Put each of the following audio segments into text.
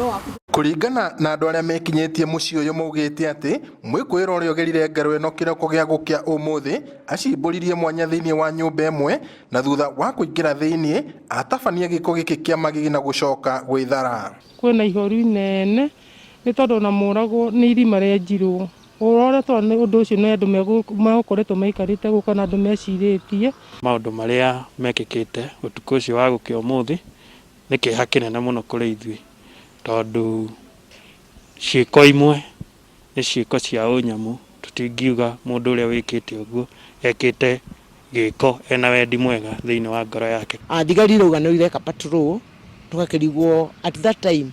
Waku. Kũringana na andũ arĩa mekinyĩtie mũciĩ ũyũ, maugĩte atĩ mwĩkũĩrwo ũrĩa ũgerire ngero ĩno kĩroko gĩa gũkĩa ũmũthĩ acimbũririe mwanya thĩinĩ wa nyũmba ĩmwe, na thutha wa kũingĩra thĩinĩ atabania gĩko gĩkĩ kĩa magigi na gũcoka gwĩthara. Kwĩna ihoru inene nĩ tondũ ona mũragwo nĩ irima rĩenjirwo. Ũrore tondũ nĩ ũndũ ũcio nĩ andũ megũkoretwo maikarĩte gũkũ kana andũ mecirĩtie. Maũndũ marĩa mekĩkĩte ũtukũ ũcio wa gũkĩa ũmũthĩ nĩ kĩeha kĩnene mũno kũrĩ ithuĩ, tondũ ciĩko imwe nĩ ciĩko cia ũnyamũ. Tũtingiuga mũndũ ũrĩa wĩkĩte ũguo ekĩte gĩko ena wendi mwega thĩinĩ wa ngoro yake. Thigari irauga no ireka patrol, tũgakĩrigwo at that time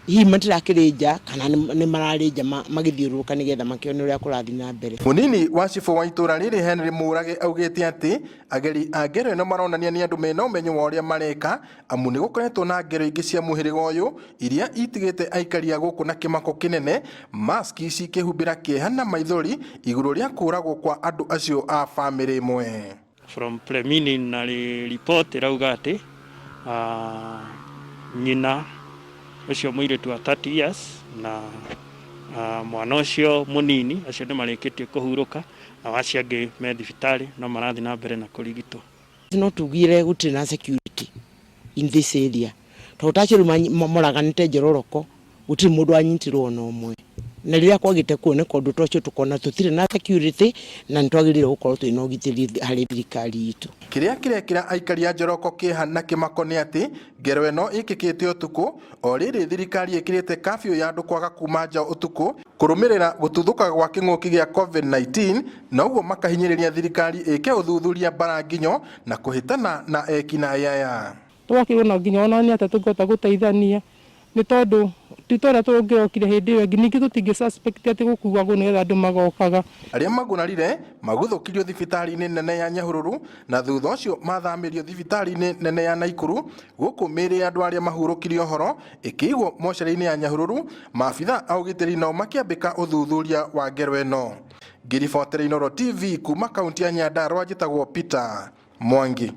hihi matirakĩrĩ nja kana nĩ mararĩ nja magĩthiũrũrũka nĩgetha makĩone ũrĩa kũrathiĩ na mbere. Mũnini wa cibũ wa itũra rĩrĩ Henry Mũrage augĩte atĩ ageri a ngero ĩno maronania nĩ andũ mena ũmenyo wa ũrĩa mareka, amu nĩ gũkoretwo na ngero ingĩ cia mũhĩrĩga ũyũ iria itigĩte aikari a gũkũ na kĩmako kĩnene, maski cikĩhumbĩra kĩeha na maithori igũrũ rĩa kũragwo kwa andũ acio a bamĩrĩ ĩmwe. From preliminary report ĩrauga atĩ nyina ũcio mũirĩtu wa 30 years na mwana ũcio mũnini acio nĩ marĩkĩtie kũhurũka, na acio angĩ me thibitarĩ no marathiĩ na mbere na kũrigitwo. No tugire gũtirĩ na security in this area, tondũ tacio rĩu moraganĩte Njororoko, gũtirĩ mũndũ wanyitirwo ona ũmwe, na rĩrĩa kwagĩte kuoneka ũndũ ta ũcio, tũkona tũtirĩ na security na nĩ twagĩrĩire gũkorwo twĩna ũgitĩri harĩ thirikari itũ. Kĩrĩa kĩrekĩra aikari a Njoroko kĩeha na kĩmako nĩ atĩ ngero ĩno ĩkĩkĩte ũtukũ o rĩrĩ thirikari ĩkĩrĩte kafyu ya andũ kwaga kuma nja ũtukũ kũrũmĩrĩra gũtuthũka gwa kĩng'ũki gĩa COVID-19, na ũguo makahinyĩrĩria thirikari ĩke ũthuthuria mbara nginyo na kũhĩtana na ekinaĩ aya. Tũgakĩrwo na nginya ona nĩ atĩa tũngĩhota gũteithania, nĩ tondũ ti ta ũrĩa tũngĩokire hĩndĩ ĩyo ĩngĩ. Ningĩ tũtingĩ suspect atĩ gũkuagwo nĩgetha andũ magokaga. Arĩa magunarire maguthũkirio thibitarĩ-inĩ nene ya Nyahururu, na thutha ũcio mathamĩrio thibitarĩ-inĩ nene ya Naikuru, gũkũ mĩĩrĩ ya andũ arĩa mahurũkirie ũhoro ĩkĩigwo mocarĩ-inĩ ya Nyahururu. Maabitha a ũgitĩri nao makĩambĩka ũthuthuria wa ngero ĩno. Ngĩribotera Inooro TV kuma kaunti ya Nyandarua, njĩtagwo Peter Mwangi.